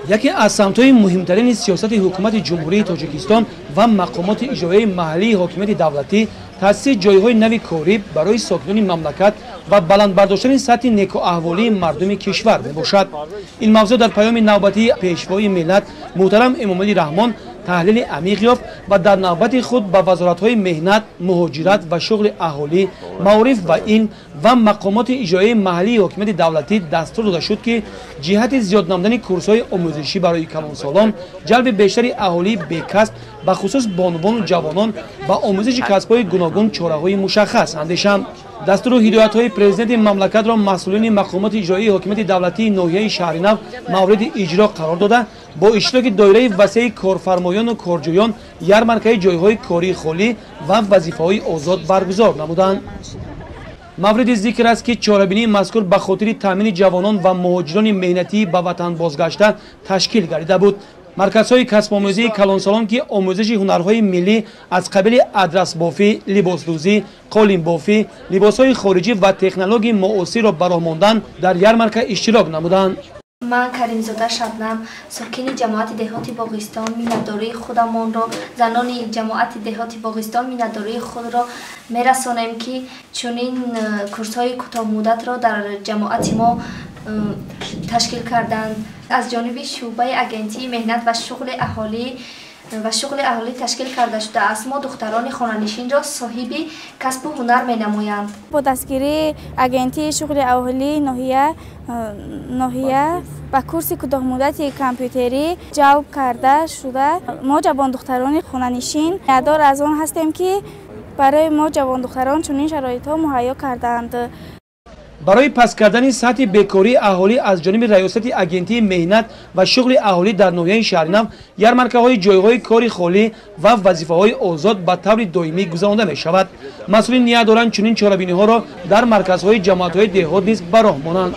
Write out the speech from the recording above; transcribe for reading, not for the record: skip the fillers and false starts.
Яке аз самтҳои муҳимтарини сиёсати ҳукумати Ҷумҳурии Тоҷикистон ва мақомоти иҷроияи маҳаллии ҳокимияти давлатӣ таъсиси ҷойҳои нави корӣ барои сокинони мамлакат ва баланд бардоштани сатҳи некӯаҳволии мардуми кишвар мебошад. Ин мавзӯъ дар паёми навбатии Пешвои миллат муҳтарам Эмомалӣ Раҳмон таҳлили амиқ ёфт ва дар навбати худ ба вазоратҳои меҳнат, муҳоҷират ва шуғли аҳолӣ, маориф ва илм ва мақомоти иҷроияи маҳаллии ҳокимияти давлатӣ дастур дода шуд, ки ҷиҳати зиёд намудани курсҳои омӯзишӣ барои калонсолон, ҷалби бештари аҳолии бекасб, бахусус бонувону ҷавонон ба омӯзиши касбҳои гуногун чораҳои мушаххас андешанд. Дастуру ҳидоятҳои президенти мамлакатро масъулини мақомоти иҷроии ҳокимияти давлатии ноҳияи Шаҳринав мавриди иҷро қарор дода, бо иштироки доираи васеи корфармоёну корҷӯён ярмаркаи ҷойҳои кории холӣ ва вазифаҳои озод баргузор намуданд. Мавриди зикр аст, ки чорабинии мазкур ба хотири таъмини ҷавонон ва муҳоҷирони меҳнатӣ ба ватан бозгашта ташкил гардида буд. Марказҳои касбомӯзии калонсолон, ки омӯзиши ҳунарҳои миллӣ аз қабили адрасбофӣ, либосдӯзӣ, қолинбофӣ, либосҳои хориҷӣ ва технологияи муосирро ба роҳ мондан, дар ярмарка иштирок намуданд. Ман Каримзода Шабнам, сокини ҷамоати деҳоти Боғистон, миннатдории худамонро, занони ҷамоати деҳоти Боғистон миннатдории худро мерасонем, ки чунин курсҳои кӯтоҳмуддатро дар ҷамоати мо ташкил карданд. Аз ҷониби шӯъбаи агентии меҳнат ва шуғли аҳолӣ ташкил карда шудааст. Мо духтарони хонанишинро соҳиби касбу ҳунар менамоянд. Бо дастгирии агентии шуғли аҳолии ноҳия ба курси кӯтоҳмуддати компютерӣ ҷалб карда шуда, мо ҷавондухтарони хонанишин миннатдор аз он ҳастем, ки барои мо ҷавондухтарон чунин шароитҳо муҳайё кардаанд. Барои паст кардани сатҳи бекории аҳолӣ аз ҷониби раёсати агентии меҳнат ва шуғли аҳолӣ дар ноҳияи Шаҳринав ярмаркаҳои ҷойҳои кори холӣ ва вазифаҳои озод ба таври доимӣ гузаронда мешавад. Масъулин ният доранд, чунин чорабиниҳоро дар марказҳои ҷамоатҳои деҳот низ ба роҳ монанд.